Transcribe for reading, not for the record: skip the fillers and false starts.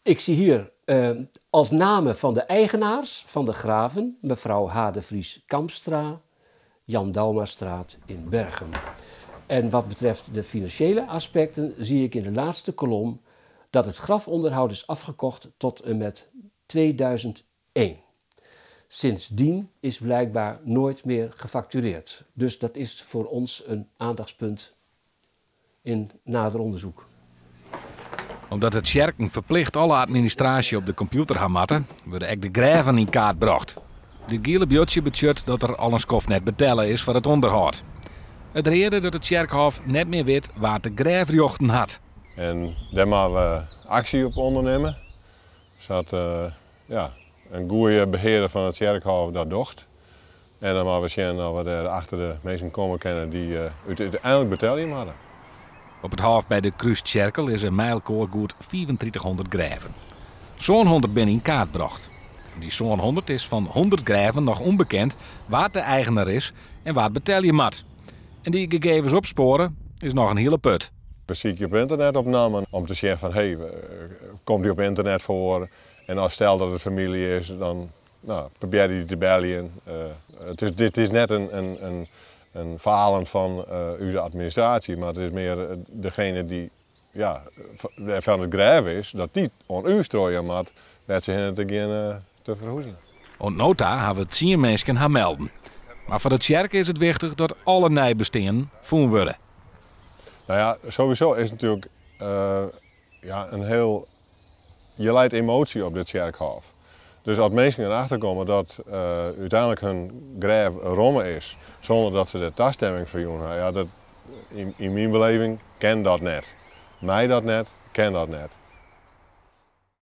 Ik zie hier als namen van de eigenaars van de graven mevrouw H. de Vries Kampstra, Jan Douwmastraat in Bergen. En wat betreft de financiële aspecten zie ik in de laatste kolom dat het grafonderhoud is afgekocht tot en met 2001. Sindsdien is blijkbaar nooit meer gefactureerd. Dus dat is voor ons een aandachtspunt in nader onderzoek. Omdat de tsjerken ferplicht alle administraasje op de kompjûter ha moatte, wurde ek de grêven yn kaart brocht. Dit giele buordsje betsjut dat der al in skoft net betelle is foar it ûnderhâld. It reade dat it tsjerkhôf net mear wit wa't de grêfrjochten hat. En dêr moatte we aksje op ûndernimme, sa't ja, in goede behearder fan it tsjerkhôf dat docht. En dan moatte we sjen oft we dêr achter de minsken komme kinne dy't úteinlik betelje moatte. Op it hôf by de Krústsjerke lizze mei-elkoar goed 3500 grêven. 700 binne yn kaart brocht. Fan dy 700 is fan 100 grêven noch ûnbekend wa't de eigener is en wa't betelje moat. En dy gegevens opspoare is noch in hiele put. We sykje op ynternet op nammen om te sjen fan hé, komt dy op ynternet foar? En as stel dat it famylje is, dan no, probearje dy te beljen. It is, dit is net in falen fan ús administraasje, mar it is mear degene dy't ja, fan it grêf is, dat dy oan ús trochjaan moat wêr't se hinne te gean te ferhúzjen. Oant no ta hawwe 10 minsken har melden. Mar foar de tsjerke is it wichtich dat alle neibesteanden fûn wurde. Nou ja, sowieso is natuerlik ja, in hiel. Hjir leit emoasje op dit tsjerkhôf. Dus as minsken erachter komme dat úteinlik hun grêf romme is, sûnder dat se dêr tastimming foar jûn ha, ja, dat, yn myn beleving kin dat net. Mei dat net, kin dat net.